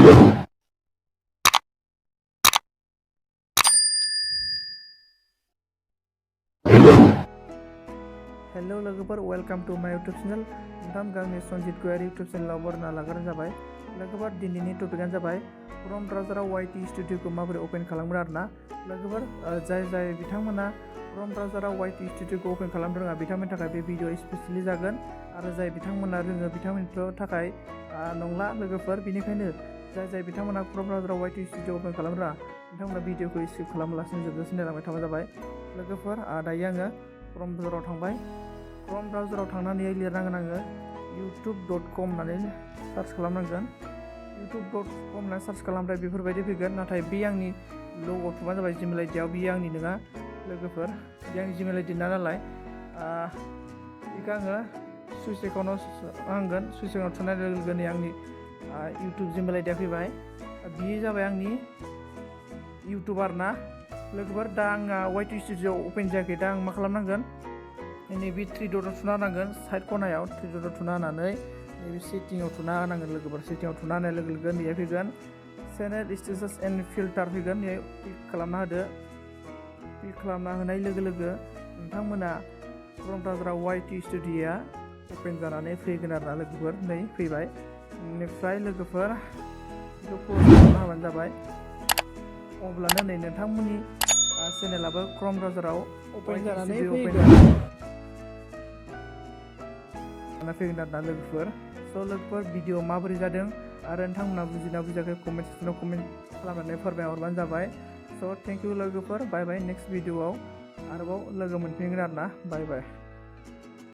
hello लोगोफोर welcome to माय YouTube channel नोंथां गांनि संजित गयारि यूट्यूब चैनलाव बरना लाग्रोनाय जाबाय लोगोफोर दिनैनि टपिकआनो जाबाय क्रोम ब्राउजाराव YT स्टुडिय'खौ माबोरै ओपन खालामगोन आरोना लोगोफोर जाय बिथांमोना क्रोम ब्राउजाराव YT स्टुडिय'खौ ओपन खालामनो रोङा बिथांमोननि थाखाय बे भिडिअ स्पेसियेलि जागोन आरो जाय बिथांमोना रोङो बिथांमोननि थाखाय नंला लोगोफोर बेनिखायनो जाय बिथांमोना क्रोम ब्राउजाराव YT स्टुडिय' ओपन खालामनो रोङा बिथांमोना भिडिअखौ स्किप खालामालासिनो जोबजासिम नायलांबाय थाबानो जाबाय लोगोफोर दायो आङो क्रोम ब्राउजाराव थांबाय क्रोम ब्राउजाराव थांनानै लिरनांगोन आङो youtube.com होननानै सार्च खालामनांगोन youtube.com होननानै सार्च खालामब्ला बेफोरबायदि फैगोन नाथाय बे आंनि लग'थुबा जाबाय जिमेल आइडियाव बेयो आंनि नङा लोगोफोर बे आंनि जिमेल आइडि ना नालाय बेखौ आङो सुइच एकाउन्टआव नांगोन सुइच एकाउन्टआव थुनाय लोगो लोगोनो आंनि इउटुब जिमेल आइडिया फैबाय बेयो जाबाय आंनि इउटुब आरोना लोगोफोर दा आंहा YT स्टुडिय' ओपन जायाखै दा आं मा खालामनांगोन नैबे 3 डटआव थुना होनांगोन साइड खनायाव 3 डटआव थुना होनानै नैबे सेटिंआव थुना होनांगोन लोगोफोर सेटिंआव थुना होनाय लोगो लोगो नैया फैगोन चेनेल स्टेटास एन्ड फिल्टार फैगोन नैयाव क्लिक खालामना होदो क्लिक खालामना होनाय लोगो लोगो नोंथांमोना क्रोम ब्राउजाराव YT स्टुडिय'आ ओपन जानानै फैगोन आरोना लोगोफोर नै फैबाय बेनिफ्राय लोगोफोर बेखौ क्लोज खालामना होबानो जाबाय अब्लानो नै नोंथांमोननि चेनेलाबो क्रोम ब्राउजाराव ओपन जानानै फैगोन आरोना लोगोफोर लोगोफोर भिडिअ माबोरै जादों आरो नोंथांमोना बुजिना बुजियाखै कमेन्ट सेक्सनाव कमेन्ट खालामनानै फोरमायहरबानो जाबाय थेंक इउ लोगोफोर बाय बाय नेक्स्ट भिडिअआव आरोबाव लोगो मोनफिनगोन आरोना बाय बाय